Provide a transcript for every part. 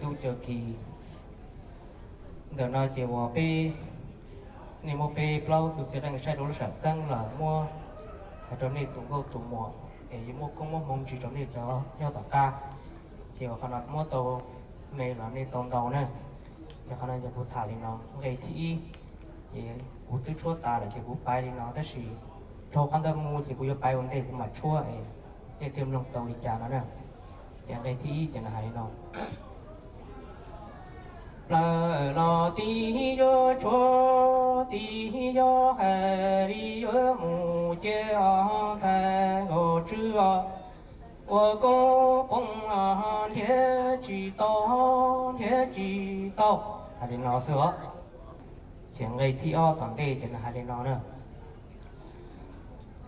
Tub Cawm Kis, ntawm no ces uas peb, nej muab peb plaub tus txiv qeej saib rau lub sam xeeb los muab hais rau nej tus nkauj tus muam es yuav muab koob muab hmoov ntsis rau nej cov nyob tom qab. Ces uas qhov no muab tau me los nej tau ntau na. Ces qhov no yog kuv tham li no, nqe thib ib, ces kuv twb tshuab tas lawm ces kuv paiv li no, tab sis dhau qhov ntawd mus ces kuv yuav paiv ua ntej kuv mam tshuab es nej thiaj mloog tau li cas no na. Ces nqe thib ib ces nws hais li no: Plaws los tib yuav tshuab, tib yuav hais li yuav mus ces os ntxhais Nkauj Tswb os, ua koob poob nrhiav tsis tau, nrhiav tsis tau. Hais li no xwb os. Ces nqe thib ob tom ntej ces nws hais li no na: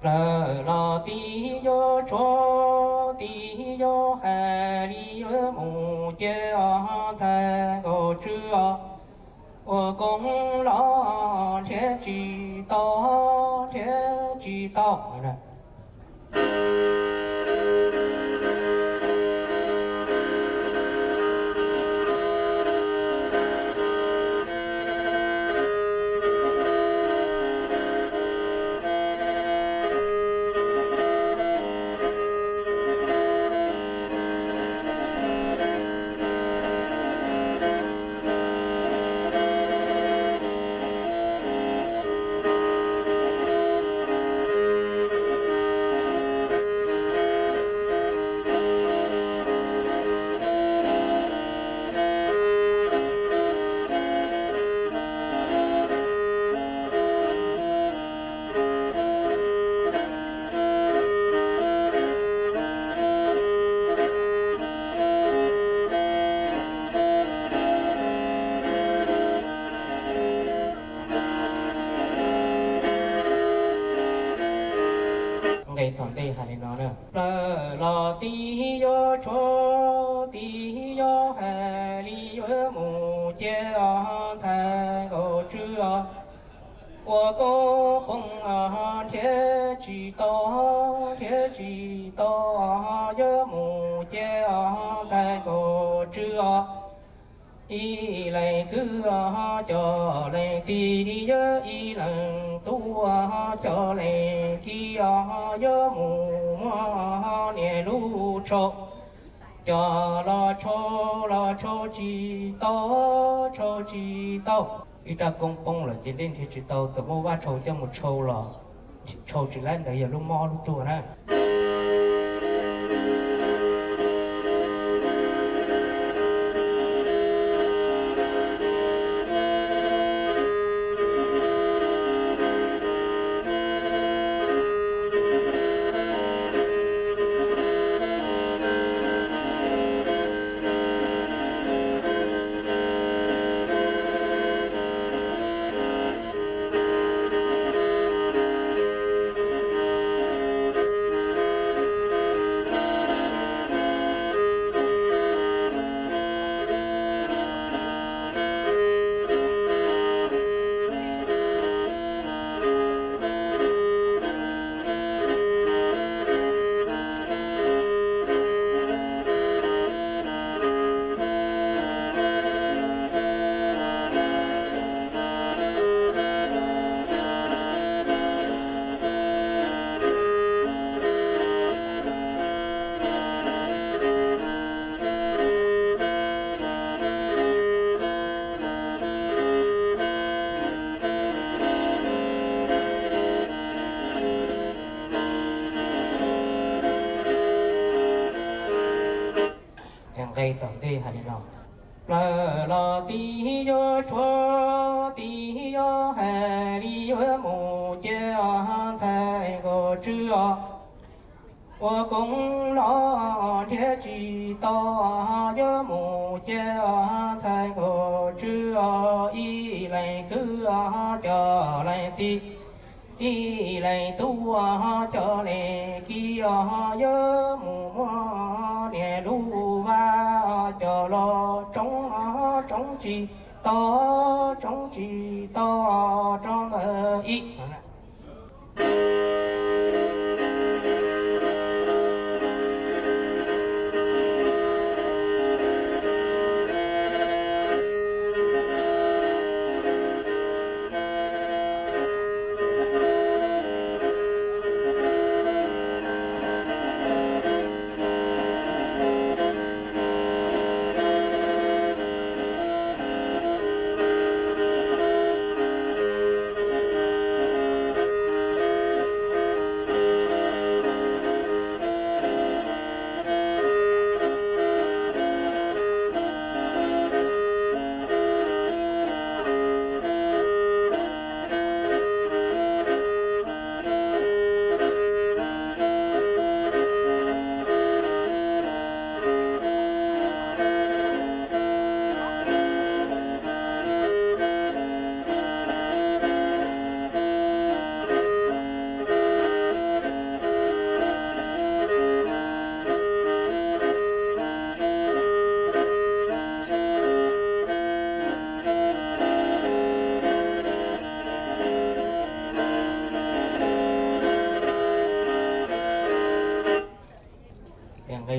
Plaws los tib yuav tshuab, tib yuav hais li yuav mus ces os ntxhais Nkauj Tswb os, ua koob los nrhiav tsis tau, nrhiav tsis tau. Nqe tom ntej hais li no na: Plaws los tib yuav tshuab, tib yuav hais li yuav mus ces os ntxhais Nkauj Tswb os, ua koob poob nrhiav tsis tau, nrhiav tsis tau, yuav mus ces os ntxhais Nkauj Tswb os. Ib leeg kwv os cov leej tij, yog ib leeg tub os cov leej kiv os, yuav mus muab niam lub tshau, cov los tshau los tshau tsis tau, tshau tsis tau. Ib rab koob poob lawm ces dej nrhiav tsis tau, txawm muab vaj tshau coj mus tshau los tshau tsis laib, ntawd yog lub mob lub tuag na. Nqe tom ntej hais li no: Plaws los tib yuav tshuab, tib yuav hais li yuav mus ces os ntxhais Nkauj Tswb os, ua koob los nrhiav tsis tau, yuav mus ces os ntxhais Nkauj Tswb os. Ib leeg kwv os cov leej tij, ib leeg tub os cov leej kiv os, yuav mus muab niam lub vaj coj los tsoob, tsoob tsis tau, tsoob tsis tau rau ntawd ib.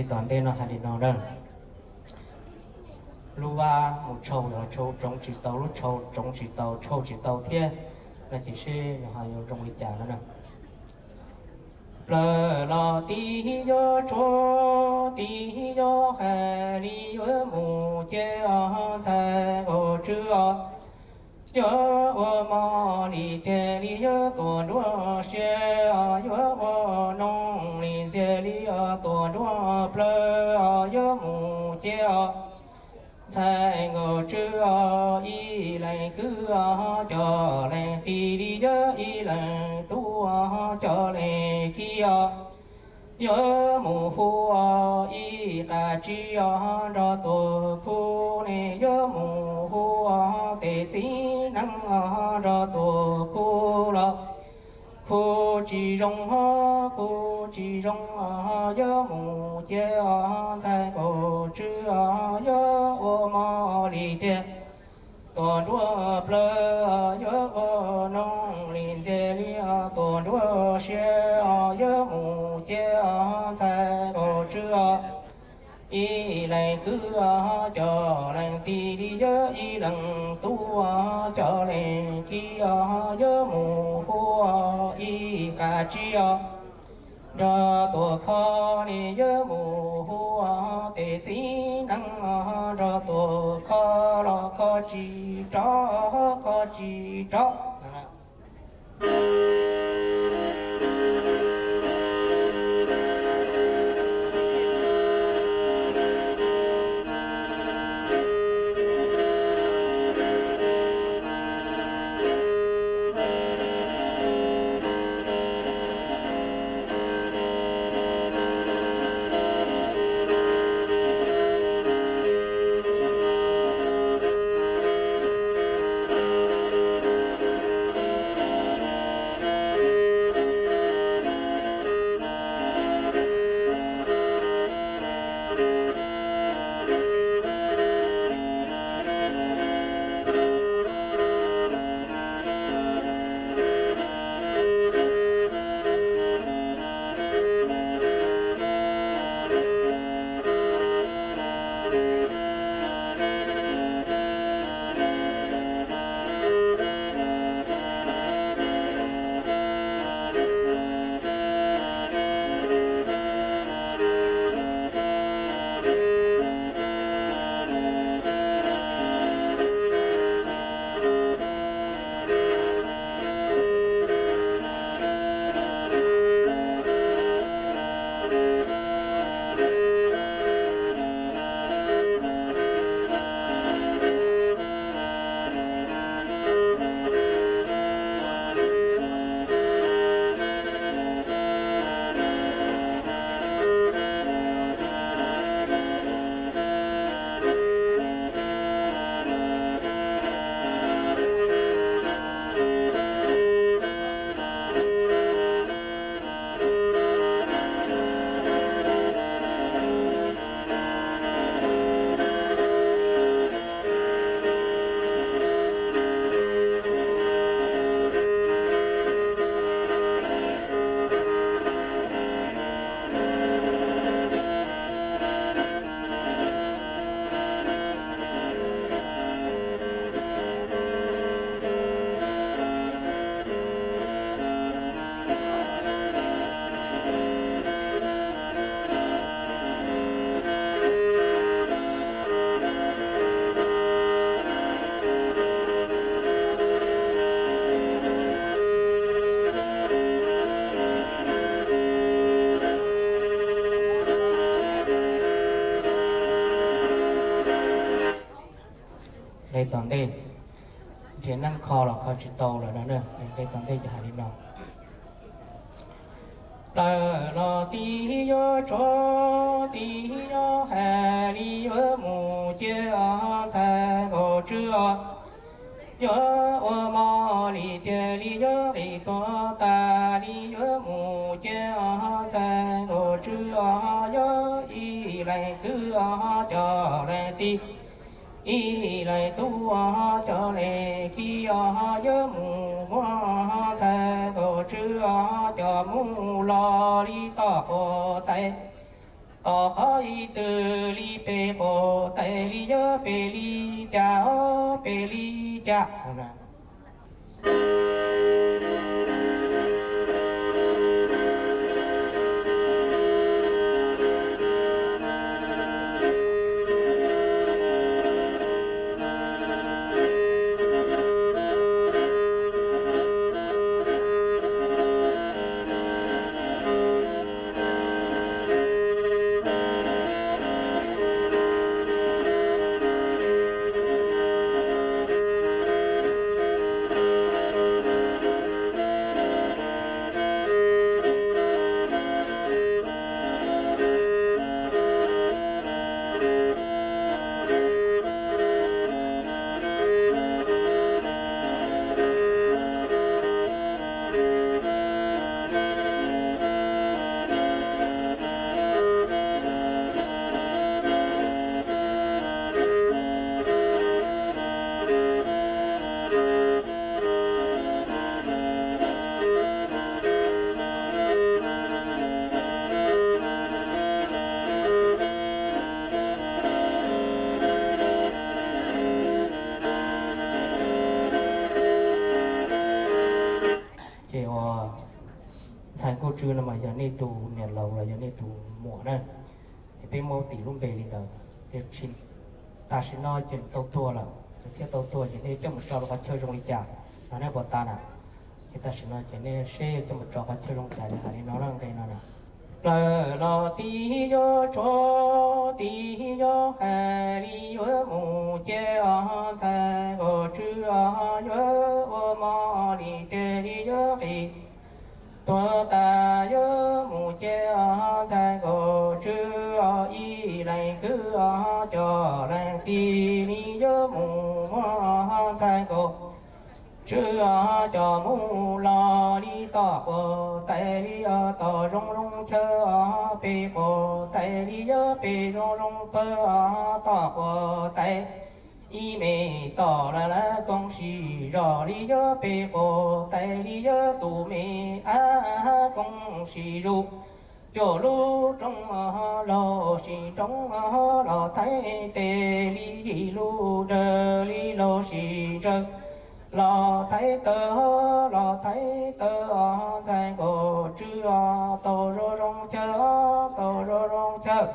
Tom ntej no hais li no na, lub vab mus tshau los tshau tsoov tsis tau, lub tshau tsoov tsis tau tshau tsis tau thiab, no ces seb nws ho yuav zoo li cas no na. Plaws los tib yuav tshuab tib yuav hais li yuav mus ces os ntxhais nkaus tswb os. Yuav ua mov li tiag li yuav tuam nruab siab os, yuav ua noog li ntxiag li os tuam nruab plawv os, yuav mus ces os ntxhais nkaus tswb os, ib leeg kwv os cov leeg tij li yuav ib leeg tub os cov leeg kib os. Yuav mus hu os ib qab tsib os nrog tuam khu ne, yuav mus hu os tej txiv neeb os nrog tuam khu los khu tsis zoo ho, khu tsis zoo os, yuav mus ces os ntxhais nkaus tswb os, yuav ua mov li tiag tuam nruab plawv os, yuav ua noog li ntxiag li os tuam nruab siab os, yuav mus ces os ntxhais nkaus tswb os. Ib leeg kwv os cov leeg tij li yuav ib leeg tub os cov leeg kib os, yuav mus hu os ib qab tsib os nrog tuam kho ne, yuav mus hu os tej txiv neeb os nrog tuam kho los kho tsis rov, kho tsis rov. Nqe tom ntej, nrhiav neeb kho los kho tsis tau lawm no na, nqe tom ntej ces hais li no. Plaws los tib yuav tshuab tib yuav hais li yuav mus ces os ntxhais nkaus tswb os. Yuav ua mov li tiag li yuav nqis tuag tas li yuav mus ces os ntxhais nkaus tswb os. Yuav ib leeg kwv os cov leeg tij, ib leeg tub os cov leeg kib os, yuav mus muab ntxhais nkaus tswb os coj mus los li toj quav tais. Tom qhov ib tw li peb quas tais li yuav peb li cas os, peb li cas. Ces uas ntxhais Nkauj Tswb no mas yog nej tus niam laus los yog nej tus muam na. Es peb muab tim lub npe li ntawd. Tam sim no ces tau tuag lawm, ces thiaj tau tuag ces nej coj mus tso rau qhov chaw zoo li cas no nej puas tas na? Ces tam sim no ces nej seb coj mus tso qhov chaw zoo cas li hais li no na, nqe no na. Plaws los tib yuav tshuab tib yuav hais li yuav mus ces os ntxhais Nkauj Tswb os yuav ua mov li tej li yuav qis tuag tas yuav mus ces os ntxhais Nkauj Tswb os ib leeg kwv os cov leej tij li yuav mus muab os ntxhais Nkauj Tswb os coj mus los li tom quas tais li os tom zoo zoo chaw os peb quas tais li yuav peb zoo zoo pawg os tom quas tais. Ib me tom lawv lawv koom sib zog li yuav peb quas tais li yuav tus me ab koom sib zog. Cov lub roob los sis roob los thaiv tes li yim lub dawg li los sis ntsawg los thaiv taw los thaiv taw os ntxhais Nkauj Tswb os tau zoo zoo chaw os tau zoo zoo chaw.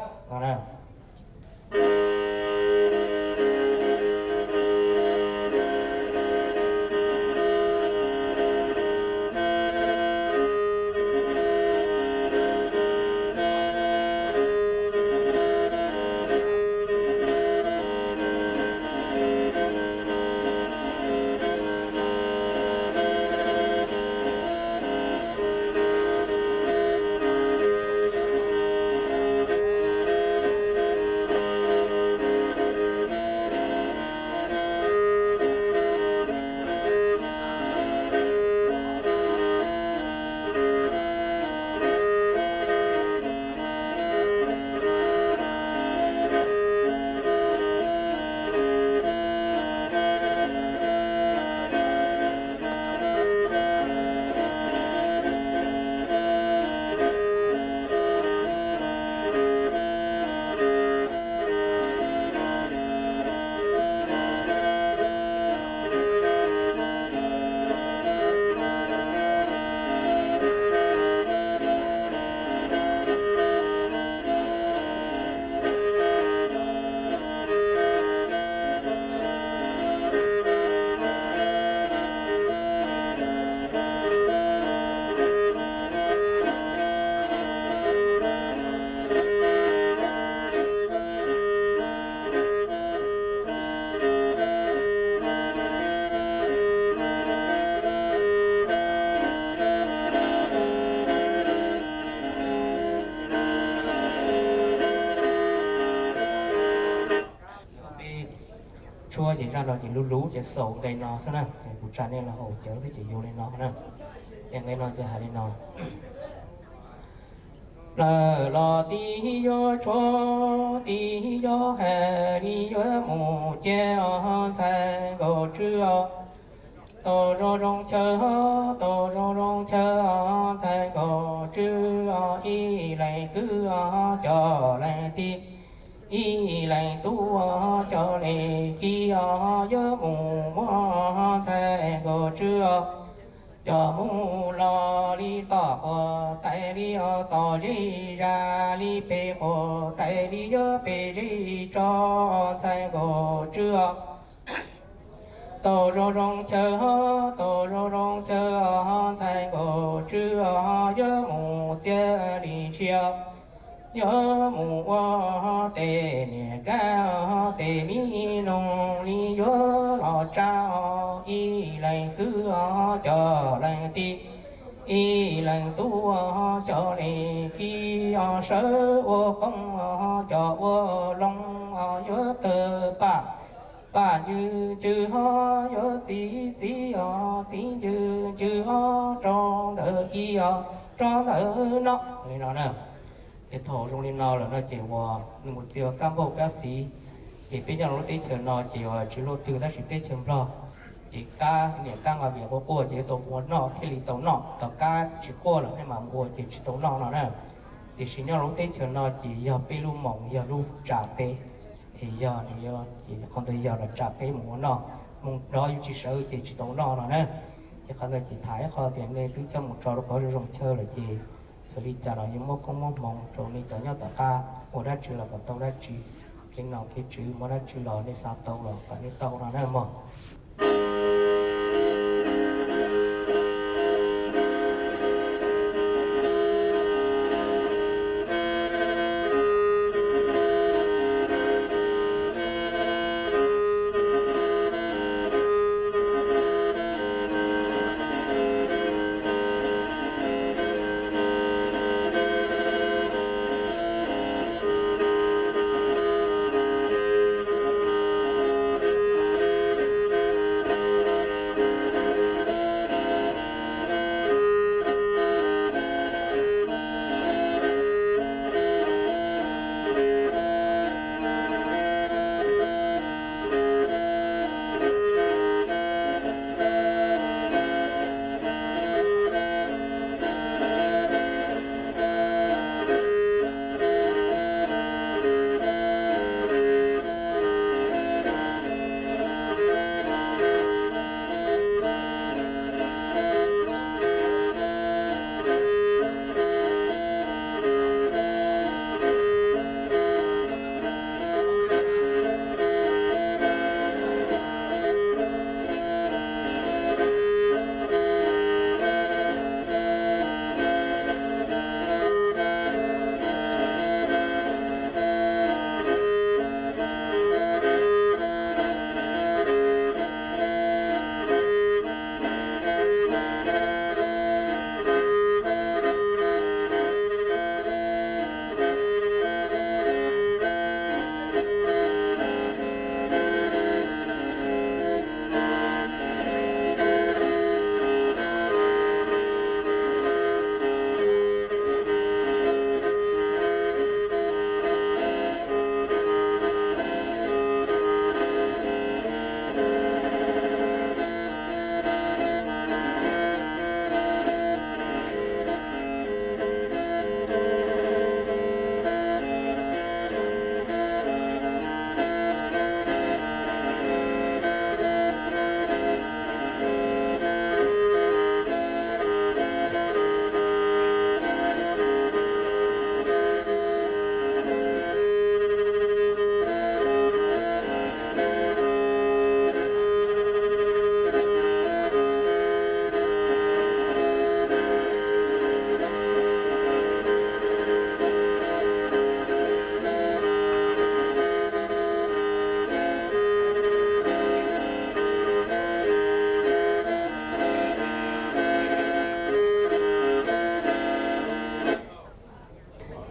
Tshuab ces zaj no ces luv luv ces xaus nqe no xwb na, kuv tsa nej los haus cawv xwb ces yuav li no na. Ces nqe no ces hais li no. Plaws los tib yuav tshuab tib yuav hais li yuav mus ces os ntxhais Nkauj Tswb os. Tau zoo zoo chaw, tau zoo zoo chaw, ntxhais Nkauj Tswb ib leeg kwv cov leej tij, ib leeg tub cov leej tij, yuav mus muab ntxhais Nkauj Tswb coj mus los li tom quas tais li, tom zej zas li pem quas tais li, yuav pem zej tso ntxhais Nkauj Tswb. Tau zoo zoo chaw, tau zoo zoo chaw, ntxhais Nkauj Tswb yuav mus txiav li ntsia, yuav mus ua tes niam kab tes mi noog li, yuav los tsa ib leeg kwv cov leej tij, ib leeg tub cov leej tij, sawv ua qoob coj ua loo, yuav tawg pam pam ncw ncw, yuav txiv txiv txiv ncw ncw, rau ntawm ib rau ntawm no li no na. Es thaum zoo li no lawm no ces uas nws mus txia kab npauj kab xiv, ces peb nyob rau lub teb chaws no ces uas tsis luaj twg tab sis teb chaws Nplog, ces kab niam kab nqaij vias quaj quaj ces yuav tau ua noj thiaj li tau noj, tau kab tsis quaj lawm nej mam mus ua ces tsis tau noj no na. Tiam sis nyob rau lub teb chaws no ces yog peb lub moos yog lub tsa peb, es yog nws, qhov ntawd yog los tsa peb mus ua noj, mus nrov yus tsis sawv ces tsis tau noj no na. Ces qhov ntawd ces tham ib qho tias nej twb coj mus tso rau qhov zoo zoo chaw lawm ces txawm li cas los yuav muab koob muab hmoov rau nej cov nyob tom qab, ua dab tsi los kom tau dab tsi, kev nom kev tswv muab dab tsi los nej xav tau los kom nej tau no na mog.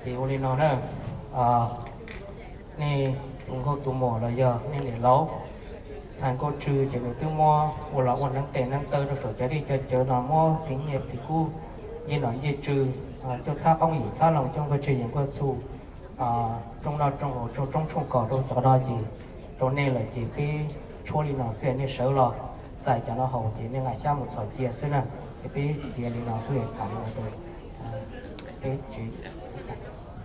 Ces ua li no na, nej tus nkauj tus muam los yog nej niam laus, ntxhais Nkauj Tswb ces nws twb muab ua los ua neev tes neev taw rau saum cov dej cov cawv no, muab hliv nyiaj hliv kub, ncej nom ncej tswv, coj txhab qoob yim txhab loo, coj nkuaj tsiaj yim nkuaj txhuj, rooj noj rooj haus, rooj tsoob tshooj kos rau cov no ces rau nej lawm ces peb tshuab li no xwb nej sawv los. txais cov no haus ces nej nqa xyab mus txhos cia xwb na. Ces peb tiav li no xwb, tham li no rau peb tsev.